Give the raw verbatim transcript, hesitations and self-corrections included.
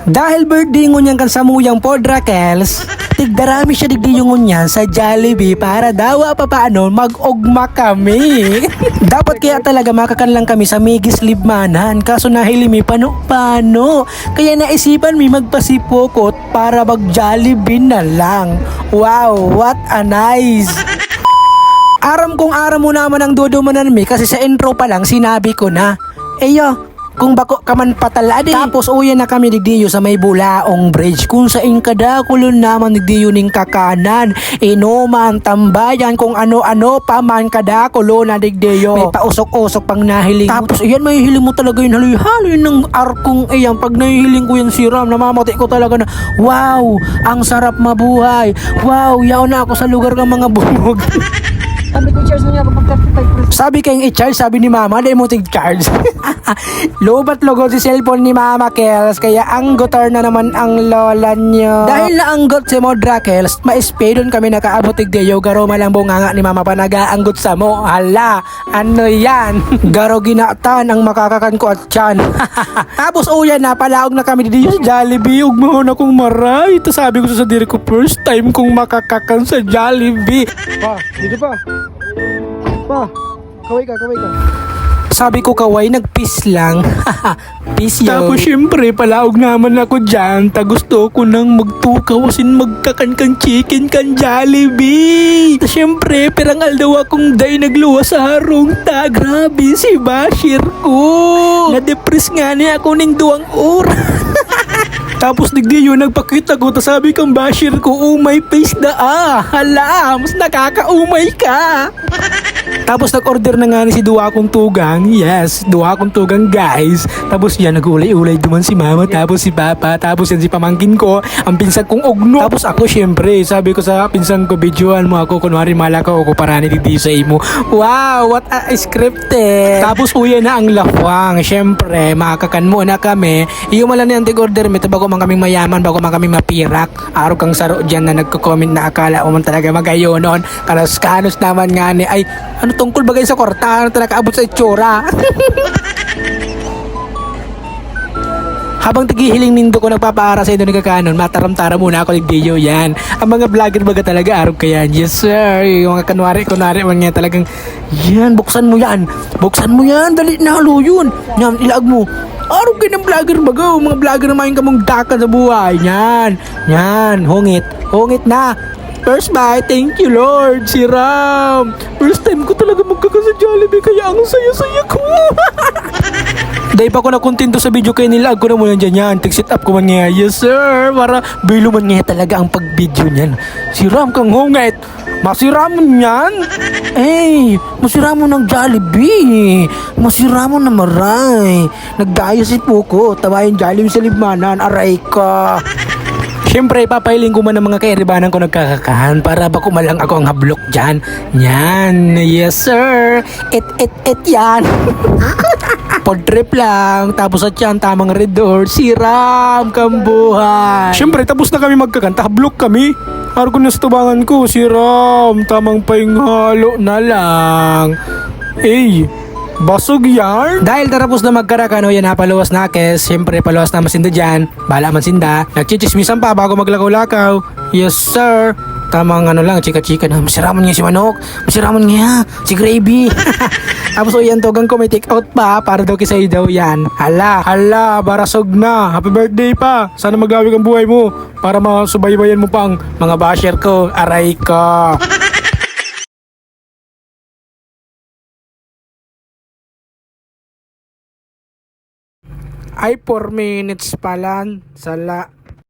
Dahil birthday ngunyan kan samuyang Podrakels, tigdarami siya digdi yung ngunyan sa Jollibee para dawa pa paano mag-ugma kami. Dapat kaya talaga makakan lang kami sa Migis Libmanan, kaso nahiling mi pano-pano. Kaya naisipan mi magpasipokot para mag-Jollibee na lang. Wow, what a nice! Aram kong aram mo naman ang dudumanan mi kasi sa intro pa lang sinabi ko na, "Eyo, kung bako ka man pataladi." Tapos uya na kami digdiyo sa may Bulaong Bridge, kung sain kadakulon naman digdiyo ning kakanan, inuman, tambayan, kung ano-ano pa man kadakulon na digdiyo. May pausok-usok pang nahiling. Tapos iyan, mahihiling mo talaga yung haloy-haloy ng arkong iyan. Pag nahihiling ko yan, Siram, namamati ko talaga na, "Wow, ang sarap mabuhay. Wow, yaon na ako sa lugar ng mga bubog." Sabi ko, "Charge mo niya ako pag thirty-five percent." Sabi kayong i-charge, sabi ni mama, "Di mo tig-charge." Lobat logod si cellphone ni Mama Kels, kaya anggotar na naman ang lola niyo. Dahil naanggot si Modra Kels, maespedon kami nakaabot digdiyo, garo man lang bunganga ni Mama pa nag-aanggot samo. Hala, ano yan? Garo ginatan ang makakakan ko at tiyan. Tapos uyan na, palaog na kami digdiyo sa Jollibee. Ugmahon akong maray. Tapos sabi ko sa sadiri ko, "First time kong makakakan sa Jollibee." Pa, dito pa. Pa, kaway ka, kaway ka. Sabi ko, "Kaway, nag-peace lang." Peace, yo. Tapos, syempre, palaog naman ako dyan. Ta gusto ko nang magtukaw asin magkakan kan chicken kan Jollibee. Ta syempre, pirang aldaw akong day nagluwas sa harong ta. Grabe si basher ko. Na-depress nga niya ako ning duwang oras. Tapos digdi yun, nagpakita ko, ta sabi kang basher ko, "Oh, my face da ah. Hala, mas nakakaumay ka." Tapos nag-order na nga ni si duwa kong tugang. Yes, duwa kong tugang, guys. Tapos yan, nag-ulay-ulay duman si mama, tapos si papa, tapos yan si pamangkin ko, ang pinsan kong ugno. Tapos ako, syempre, sabi ko sa pinsan ko, "Videohan mo ako, kunwari malakaw ako, parani digdi sa imo." Wow, what a scripted. Tapos uya na ang lafwang. Syempre, makakakan muna kami. Iyo man lang ni antig order mi, ta bako man kaming mayaman, bako man kaming mapirak. Arog kang saro diyan na nagko-comment na akala mo man talaga magayonon. Kanos-kanos naman nga ni, ay, ano tungkol bagay sa kwarta? Ano talaga abot sa itsura? Habang tigihiling nindo ko nagpapaara sa indo nagkakanon, mataram-taram muna ako ni Dio yan. Ang mga vlogger baga talaga, arog ka yan. Yes, sir. Yung mga kanwari, kunwari, man nga talagang, "Yan, buksan mo yan. Buksan mo yan. Dali na, haluyon. Yan, ilaag mo." Arog ka ng vlogger baga. Mga vlogger na mayong kamong dakan sa buhay. Yan. Yan. Hungit. Hungit na. First bite, thank you, Lord. Si Ram. First time ko talaga magkakan sa Jollibee, kaya ang saya-saya ko. Dahil pa ako nakontento sa video kaya nilaag ko na muna dyan yan. Tig-set up ko man niya. Yes, sir. Para bilo man niya talaga ang pag-video niyan. Si Ram kang hungit. Masiramon niyan? Eh, masiramon ng Jollibee. Masiramon na maray. Nagdayo si Puko. Tawa yung Jollibee sa libmanan. Aray ka. Siyempre, papahiling ko man ang mga kairibanan ko nagkakakan para bako man lang ako ang hablok dyan. Yan. Yes, sir. Et, et, et yan. Pod trip lang. Tapos at yan, tamang red door. Siram kang buhay. Siyempre, tapos na kami magkakan. Hablok kami. Arog ko na sa tubangan ko. Siram. Tamang painghalo na lang. Ey, basog yan. Dahil tarapos na magkarakan, o yan, napaluwas na, kes. Siyempre, paluwas na masinda dyan. Bala man sinda. Nagchichismisan pa bago maglakaw-lakaw. Yes, sir. Tamang ano lang, chika-chika na. Masiramon nga si manok. Masiramon nga si gravy. Tapos, o yan, tugang ko, may take out pa. Para daw kisay daw yan. Hala, hala, barasog na. Happy birthday pa. Sana magawig ang buhay mo. Para masubaybayan mo pang mga basher ko. Aray ka. Ay, four minutes pa lang. Sala.